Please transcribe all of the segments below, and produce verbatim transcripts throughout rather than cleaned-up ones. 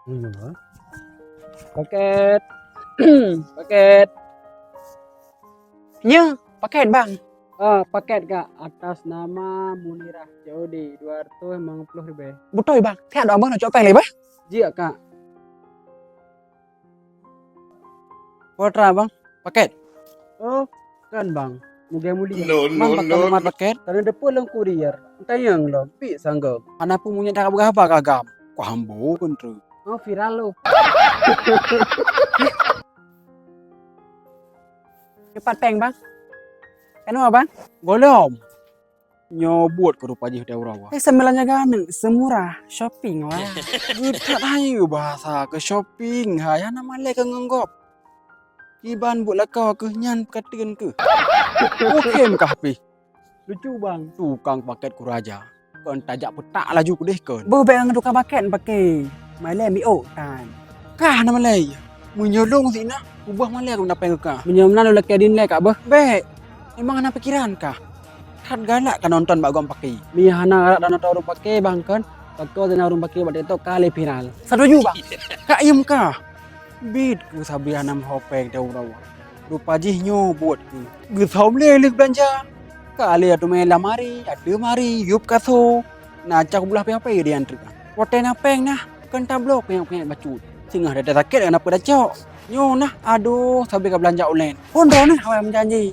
Hmm, ha? Paket. Paket. Nyoe, paket, Bang. Ah, paket, Kak. Atas nama Munirah, C O D dua ratus lima puluh ribu. Beutôi, Bang. Siat dong, Bang, nak cok péng lé, Bang? Jeuet, Kak. Peue atra, Bang? Paket? Oh, kan, Bang. Mulia-mulia. No, no, Bang, pakon no, nomor no. Paket? Karena depan lôn kurir. Tanyong lom, pik sanggob. Hana peue, meunyoe ka peugah haba keu agam. Kok hambo keu treuk. Oh, viral lo. Cepat péng, Bang. Keunoe, Bang. Golom. Nyoe buet keu rupa jih watèe uroe. Eh, sambilan jaga aneuk, seumurah shopping lah. Geutat hai bahasa keu shopping, hai hana malèe keu ngon gob. Kiban buet lakoe keuh nyan peukateuen keuh. Oke kah pih. Lucu, Bang. Tukang paket kuraja. Kon tajak peutak laju keudeh kon. Boh bèk ngon tukang paket paké. Malèe miok tan. Kah na malèe. Meunyoe lôn sinan, ubah malèe keu na péng kah. Meunyoe meunan lôn lakèe din lé kah beuh. Bèk. Memang hana pikeran kah? That galak ka nonton bak gob paké. Meunyoe hana galak nonton ureueng paké, Bang, kon, pakon na ureueng paké bak TikTok ka lé viral. Satuju, Bang. Kak iem kah? Bit keu sabe hana meuho péng teuh uroe. Rupa jih nyoe buet keu. Geusöm lé lheueh beulanja. Ka lé ateueh lamari, ateueh lamari, yup kaso. Na cah blah P H P di antreuk. Watèe na péng nah, kon tablok peunyang-peunyang bacut. Singoh dada sakét hana peue tacok. Nyoe nah, adoh, sabe ka beulanja online. Phon droeneuh awai meujanji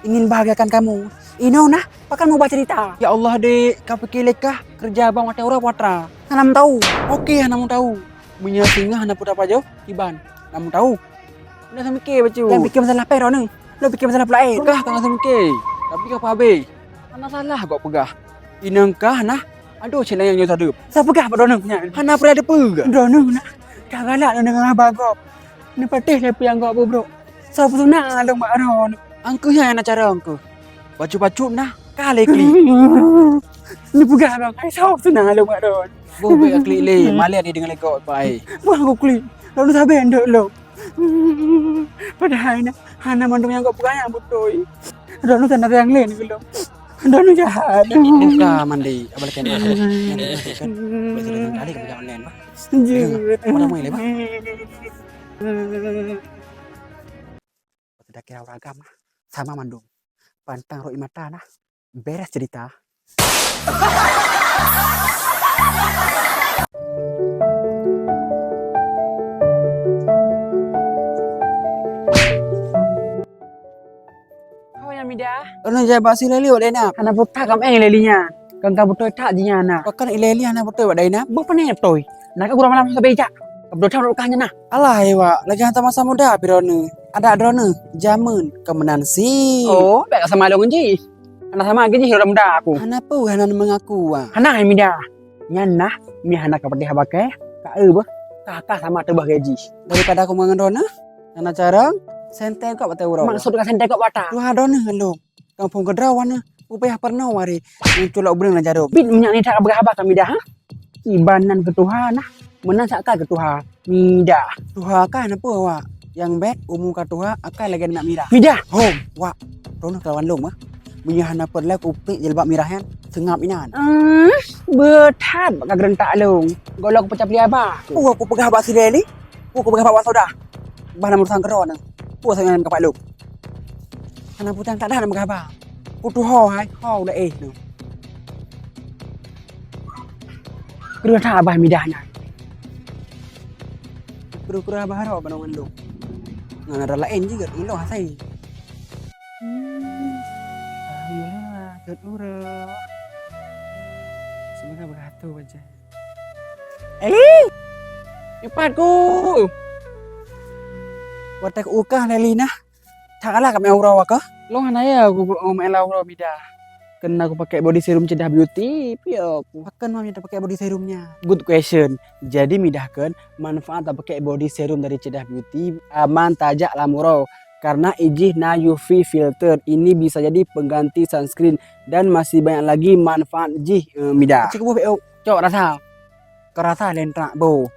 ingin bahagiakan kamu. Inoe nah, pakon meuubah cerita. Ya Allah, Dek, ka pike lé kah keureuja bang watèe uroe peue atra? Hana meutau. Oke, hana meutau. Meunyoe singoh hana peue tapajoh, kiban. Hana meutau. Udah samike bacut. Jangan pikir masalah péng droeneuh. Lo pikir masalah peulaén. Kah ka samike. Tapi ka habéh. Hana salah kok peugah. Inong kah nah. Adoh, cit nyan nyoe sadeup. Sa peugah bak droeneuh nyan. Hana peuraya teupeue. Droeneuh nah. Ka galak ngon haba gob. Neupatéh lé peue nyang gob peubrok. Soe peusunat lôn bak droeneuh. Angkeuh nyan na cara angkeuh. Bacut-bacut nah, ka lé klik. Neupeugah bang, ai soe peusunat lôn bak droeneuh. Boh bèk klik lé, malèe dideungoe lé gob pai. Boh aku klik. Lalu sabe ndok lôn. Padahai na, hana mandum nyang gob peugah nyan beutôi. Droeneuh tan ada nyang laén keu lôn. Droeneuh jahat. Buka mandi, abang leken. Yang bukan, bukan. Boleh sudah kali kerja online, bah. Jujur. Mana main, bah? Sudah kira uragam, nah. Sama mandum. Pantang roi mata, nah. Beres cerita. Ho nyan Mida? Ulôn jak bak si Leli wak Dainab. Hana buta kam eh Leli nyan. Kan ka beutôi that jih nyan na. Pakon i Leli hana beutôi wak Dainab? Beuh pane beutôi. Nak ka gurang malam sabe jak. Ka beutôi that rukah nyan na. Alah, wak, lagèe hantom masa muda pih droeneuh. Adak droeneuh jameun keumeunansi. Oh, bèk ka sama lôn ngon jih. Hana sama lagèe jih droeneuh muda aku. Hana peue hana neumeungaku, wak. Hana hai Mida. Nyan nah, mi hana ka patéh haba kèe, ka eu beuh, ka, ka sama teubah gaji. Daripada aku meungon droeneuh, hana carông, sentée kok batée uroe. Maksud ka sentée kok bata? Tuha droeneuh ngon lôn. Kampung keudroe nyoe, upayah peurunoe wari, ngon culok buleuen lam jaroe. Bit minyeuk nyan that ka peugah haba ka Mida, ha? Kiban nan keu tuha nah, meunan sak ka keu tuha. Mida. Tuha ka na peue, wak? Nyang bèk umu ka tuha akai lagèe minyeuk mirah. Mida! Hom, wak. Droeneuh kalawan lôn, mah. Meunyoe hana peureulèe kupék jilbab mirah nyan, seungab inan. Ah, beuthat bak ka geureuntak lôn. Gohlom kupeucah peuliaba. Peue kupeugah bak si Leli? Peue kupeugah bak Wan Sodah? Bah na meurusan keudroe nyoe. Peue sapeue nyang ka bak lôn? Hana peue tan, ka dah na meugah haba. Peutuho hai, ho ulée eh nyoe. Keudroe that abah midah nyan. Keudroe-keudroe abah harok banongan lôn. Ngon atra laén jih gét ulôn asai. Hmm. Alhamdulillah, gét uroe. Semoga beuratu aja. Eli! Cepat ku! Watèe ku ukah Leli nah. That galak ka meu'ah uroe kah? Lôn hana ya ku meu'ah uroe midah. Kena ku pakai body serum Cedah Beauty, piye ku. Pakon mami tapakek body serum nyan? Good question. Jadi midah kan manfaat tapakek body serum dari Cedah Beauty aman tajak lam uroe karena ijih na U V filter. Ini bisa jadi pengganti sunscreen dan masih banyak lagi manfaat jih, eh, midah. Cik buh, eh, cok rasa. Kau rasa lentrak bo.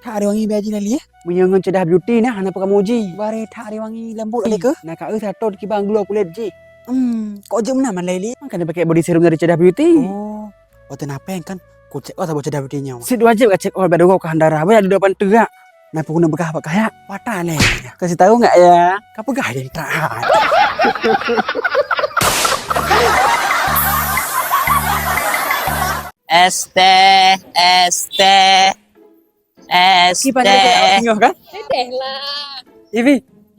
That ari wangi bèe jih Leli, eh? Meunyoe ngon Cedah Beauty nah, hana peue kamoe ji. Bareh that ari wangi lembut lé keuh. Na ka eu satot kiban glow kulit jih. Hmm, kok jeuet meunan man Leli? Makanya pakai body serum dari Cedah Beauty. Oh, watèe na péng kan, Ku check out saboh cadah peuti nyoe. Sit wajéb ka check out bak dua ka handara. Baya di depan teurak. Na pun beugah bak kayak. Patah lé. Kasih tahu enggak ya? Ka peugah dia tak. Es teh, es teh, es Ki pandai tak teh. Tengok kan? Sedih lah. Ibi.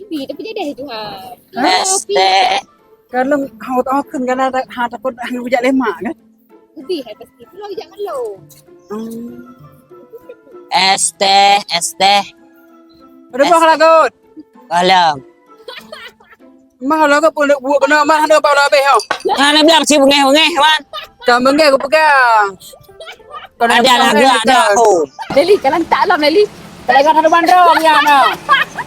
Ibi tapi sedih tu ha. Es teh. Kalau hau tahu kan kalau ha takut hang bijak lemak kan? Sedih hai pasti. Kalau bijak malu. Hmm. Es teh, es teh. Ada buah lagut. Kalau Mah lagu pun buat kena mah ada bau habis tau. Nah, nak bilang si bengeh-bengeh, Wan. Kan bengeh aku pegang. Ada lagu ada aku. Leli, kalau tak lom Leli. Kalau kau ada bandrong ya nah.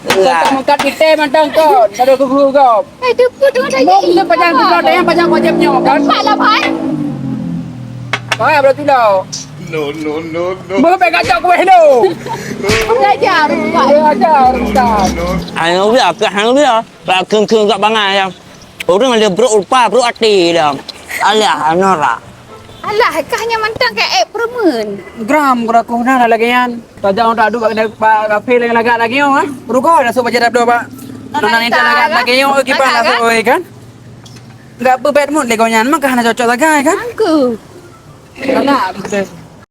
Kau mengkat kita mantang kau, pada kuku kau. Eh, tu pun tu ada. Mau kita panjang tu ada yang panjang macam nyo kan? Tak lah, Bai. Bai berarti dah. No, no, no, no. Mau pegang cak kue tu. Belajar, Bai. Belajar, Ustaz. Ayo biar, ayo biar. Bak kheun-kheun gak bangai ya. Ureueng le brok rupa brok até dah. Alah, Nora. Alah, kah nyang mantong ka ék peureumeun. Gram gura ku na lagèe nyan. Tajak ureueng adu bak bak kafe lagèe lagak lagèe nyoe kan. Rugoe dah sok baca dabdo bak. Nona nita lagak lagèe nyoe kiban dah sok oi kan. Enggak bebet mut lé gobnyan mah ka hana cocok sagai kan. Angku. Kana betul.